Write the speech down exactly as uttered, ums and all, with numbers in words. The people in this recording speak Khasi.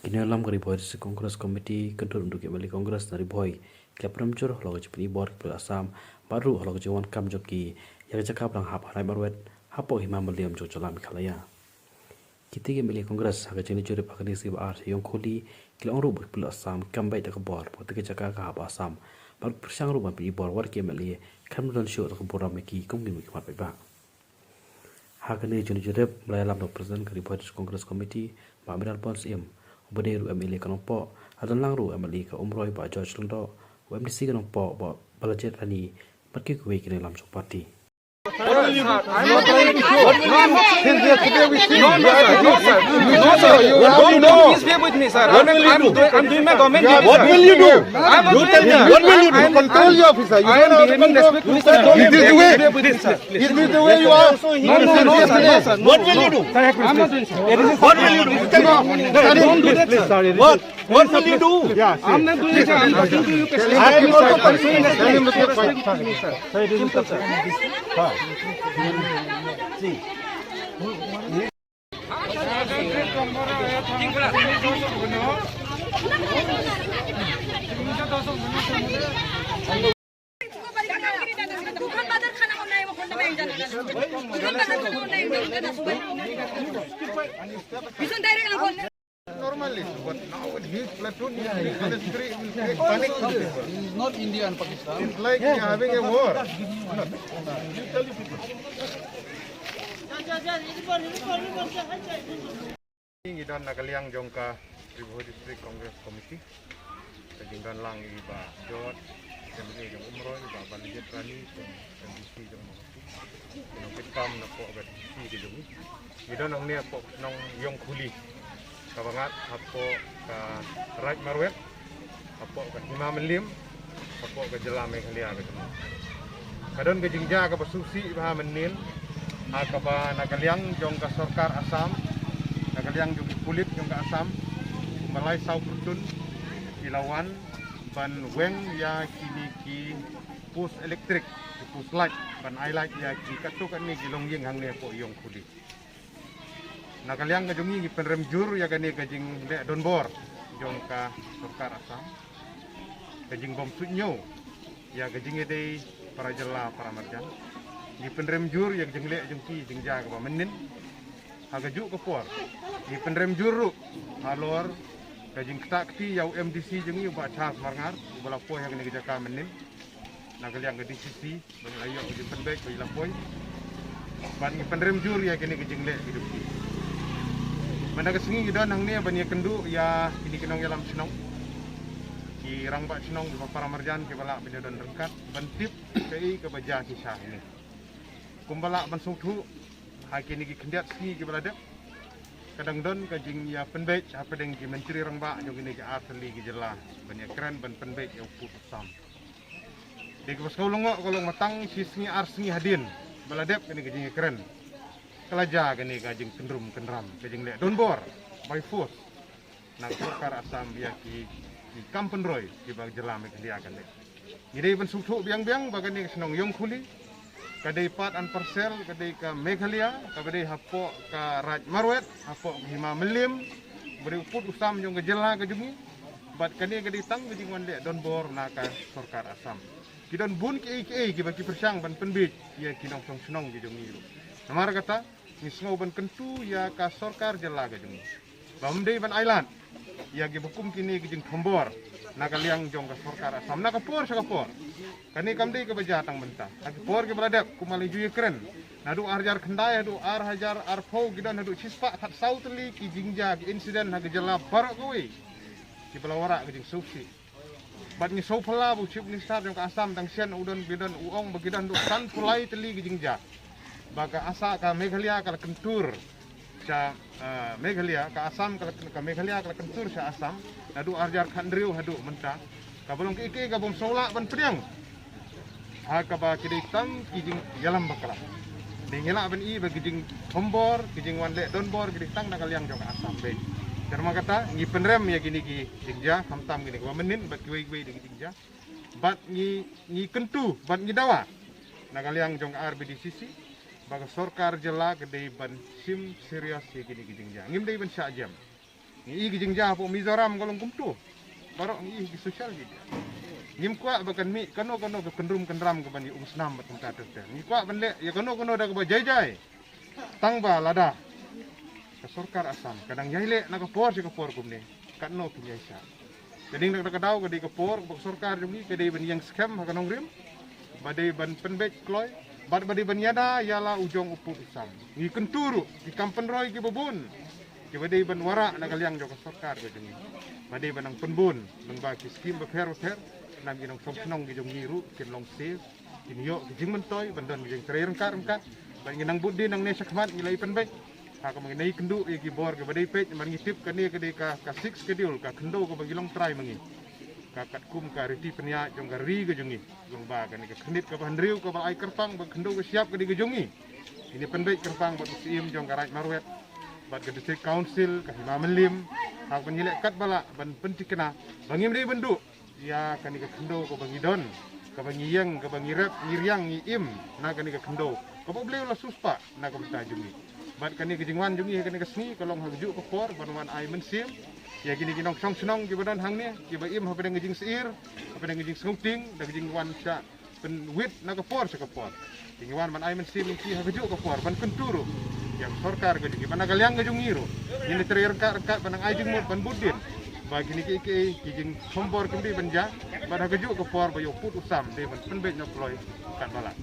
Nongïalam ka Ri Bhoi District Congress Committee, kyntu ruh ki M L A Congress na Ri Bhoi, ki la pynrem jur halor ka jingpynbor ki pulit Assam, bad ruh halor ka jingwan kam jong ki ïa ka jaka ba dang hap ha Raid Marwet hapoh ka hima mylliem jong ka jylla Meghalaya. Kitei ki M L A Congress ha ka jingïaid jurip ha kane ka sngi ba ar sha Ïongkhuli, ki la ong ruh ba ki pulit Assam kam beit da ka bor ba katei ka jaka ka hap ha Assam, bad pyrshang ruh ban pynbor wat ki M L A, khlem don shuh da ka burom ïa ki kum ki mat paidbah. Ha kane ka jingïaid jurip ba la ïalam da u President ka Ri Bhoi District Congress Committee, Bah Amiral Pon Syiem, uba dei ruh M L A ka Nongpoh, la don lang ruh M L A ka Umroi Bah George Lyngdoh, u M D C ka Nongpoh Bah Balajied Rani, bad kiwei kiwei ki nongïalam jong ka party. What will you do? I'm not trying to show. What will you do? Till yesterday we see. No, no, sir. No, sir. No, sir. You have to know. Please bear with me, sir. What will you do? I'm doing my government duty, sir. What will you do? I'm not doing anything. You tell me. What will you do? Control your officer. You don't have to control. It is the way. Is this the way you are? No, no, no, sir, no, sir, no, no. What will you do? Sir, I'm not doing, sir. What will you do? You tell me. No, sir, don't do that, sir. What? What will you do? Yeah, I'm not doing, sir. I'm talking to you. I am not talking to you. Simple, sir. Normally, but now with huge platoon, you will create panic in people. It's not India and Pakistan. It's like we are having a war. Ngi don na ka liang jong ka Ri Bhoi District Congress Committee. Ka jingdon lang i Bah George, M L A jong Umroi, i Bah Balajied Rani, jong M D C jong Mawhati. Ki nongkitkam napoh ka D C ka jong ngi. Ngi don hangne hapoh ka shnong Ïongkhuli, kaba ngat hapoh ka Raid Marwet, hapoh ka hima mylliem, hapoh ka jylla Meghalaya ka jong ngi. Ka don ka jingjia kaba sngewsih bha mynnin, ha kaba na ka liang jong ka sorkar Assam, na ka liang jong ki pulit jong ka Assam, kumba lai saw pyrthun ki la wan ban weng ïa kine ki post elektrik, ki post light, ban ai light ïa ki katto katne ki longïing hangne hapoh Ïongkhuli. Na ka liang ka jong ngi, ngi pynrem jur ïa kane ka jingleh donbor jong ka sorkar Assam, ka jingbym suidñiew ïa ka jingïadei para jylla para marjan. Ngi pynrem jur ïa ka jingleh jong ki jingjia kaba mynnin. Ha kajuh ka por, ngi pynrem jur ruh halor ka jingktah kti ïa u M D C jong ngi, u Bah Charles Marngar, uba la poi ha kane ka jaka mynnin, na ka liang ka D C C, ba ngi la ïoh ka jingpynbeit ba i la poi. Bad ngi pynrem jur ïa kane ka jingleh ka jong ki. Mynta ka sngi ngi don hangne ban ïakynduh ïa kine ki nongïalam shnong, ki rangbah shnong, kiba para marjan, kiba lah ban ïadon ryngkat ban tip kaei kaba jia ki sha hangne. Kumba lah ban sngewthuh, ha kine ki khyndiat sngi kiba la dep, ka dang don ka jingïapynbeit hapdeng ki myntri rangbah jong kine ki ar tylli ki jylla ban ïakren ban pynbeit ïa u pud u sam. Dei kaba sngew lyngngoh ka long, ma tang shi sngi ar sngi hadien ba la dep kane ka jingïakren, ka la jia kane ka jingkyndrum kyndram, ka jingleh donbor by force na ka sorkar Assam ïa ki, ki kam pynroi kiba ka jylla Meghalaya ka leh. Ngi dei ban sngewthuh biang biang ba kane ka shnong Ïongkhuli ka dei part and parcel, ka dei ka Meghalaya, kaba dei hapoh ka Raid Marwet, hapoh ka hima mylliem, ba dei u pud u sam jong ka jylla ka jong ngi. Bad kane ka dei tang ka jingwan leh donbor na ka sorkar Assam. Ki don bun kiei kiei kiba ki pyrshang ban pynbeit ïa ki nongshong shnong ki jong ngi ruh. Namar kata, ngi sngew ban kyntu ïa ka sorkar jylla ka jong ngi ba ym dei ban ailad ïa kiba kum kine ki jingthombor na ka liang jong ka sorkar Assam na ka por sha ka por. Kane kam dei kaba jia tang mynta, ha ki por kiba la dep, kumba la ju ïakren, naduh ar hajar khyndai haduh ar hajar arphew, ki don haduh shispah khatsaw tylli ki jingjia, ki incident ha ka jylla baroh kawei, kiba la wanrah ka jingsngewsih. Bad ngi sngewphylla ba u Chief Minister jong ka Assam, tang shen u don, ki don, u ong ba ki don haduh sanphew lai tylli ki jingjia. Ba ka Assa-, ka Meghalaya ka la kyntur sha, eh, Meghalaya, ka Assam ka la, ka Meghalaya ka la kyntur sha Assam naduh ar hajar khathynriew haduh mynta. Kaba long kiei kiei kaba ym sngewlah ban pdiang, ha kaba ki dei tang ki jingïalam bakla. Dei ngi lah ban i ba ki jingthombor, ki jingwan leh donbor ki dei tang na ka liang jong ka Assam beit. Te namar kata ngi pynrem ïa kine ki jingjia, khamtam kine kiba mynnin bad kiwei kiwei de ki jingjia. Bad ngi, ngi kyntu bad ngi dawa na ka liang jong ka R B D C C ba ka sorkar jylla ka dei ban shim serious ïa kine ki jingjia. Ngim dei ban shah jem. Ngi i ki jingjia hapoh Mizoram ka long kumto. Baroh ngi i ki social media. Ngim kwah ba kan mih kano kano ka kynrum kynram ka ban ïa umsnam bad kumta ter ter. Ngi kwah ban leh ïa kano kano da kaba jai jai. Tang ba lada ka sorkar Assam ka dang ïai leh na ka por sha ka por kumne, katno kin ïai shah. Ka ding da ka daw ka dei ka por ba ka sorkar jong ngi ka dei ban ïeng skhem ha ka nongrim, ba dei ban pynbeit kloi, bad ba dei ban ïada ïa la u jong u pud u sam. Ngi kyntu ruh ki kam pynroi kiba bun kiba dei ban wanrah na ka liang jong ka sorkar ka jong ngi, ba dei ban nang pynbun lyngba ki skim bapher bapher. Namar ki nongshong shnong ki jong ngi ruh kin long safe, kin ïoh ki jingmyntoi ban don ki jingtrei ryngkat ryngkat. Bad ngi nang bud dien nangne shakhmat ngi la ïa pynbeit ha kaba ngi nang ïakynduh ïa ki bor kiba dei peit, namar ngi tip kane ka dei ka, ka Sixth Schedule, ka khyndew kaba ngi long trai ma ngi. Ka katkum ka riti pynïaid jong ka ri ka jong ngi, lyngba kane ka khyrnit kaba hynriew kaba ai kyrpang ba ka khyndew ka shyiap ka dei ka jong ngi. Ngi pynbeit kyrpang bad u Syiem jong ka Raid Marwet, bad ka District Council, ka Hima Mylliem, ha kaba ngi leh katba lah ban pynthikna ba ngim dei ban duh ïa kane ka khyndew kaba ngi don, kaba ngi ïeng, kaba ngi rep, ngi riang, ngi im na kane ka khyndew kaba U Blei u la siewspah na ka bynta jong ngi. Bad kane ka jingwan jong ngi ha kane ka sngi ka long ha kajuh ka por ban wan ai mynsiem ïa kine ki nongshong shnong kiba don hangne, kiba im hapdeng ka jingsyier, hapdeng ka jingsngewtieng, da ka jingwan shah pynwit na ka por sha ka por. Te ngi wan ban ai mynsiem ïa ki ha kajuh ka por, ban kyntu ruh ïa ka sorkar ka jong ngi, ban na ka liang ka jong ngi ruh ngin ïa trei ryngkat ryngkat ban nang ai jingmut ban bud dien ba kine kiei kiei ki jingkhombor kim dei ban jia, bad ha kajuh ka por ba ïa u pud u sam dei ban pynbeit noh kloi katba lah.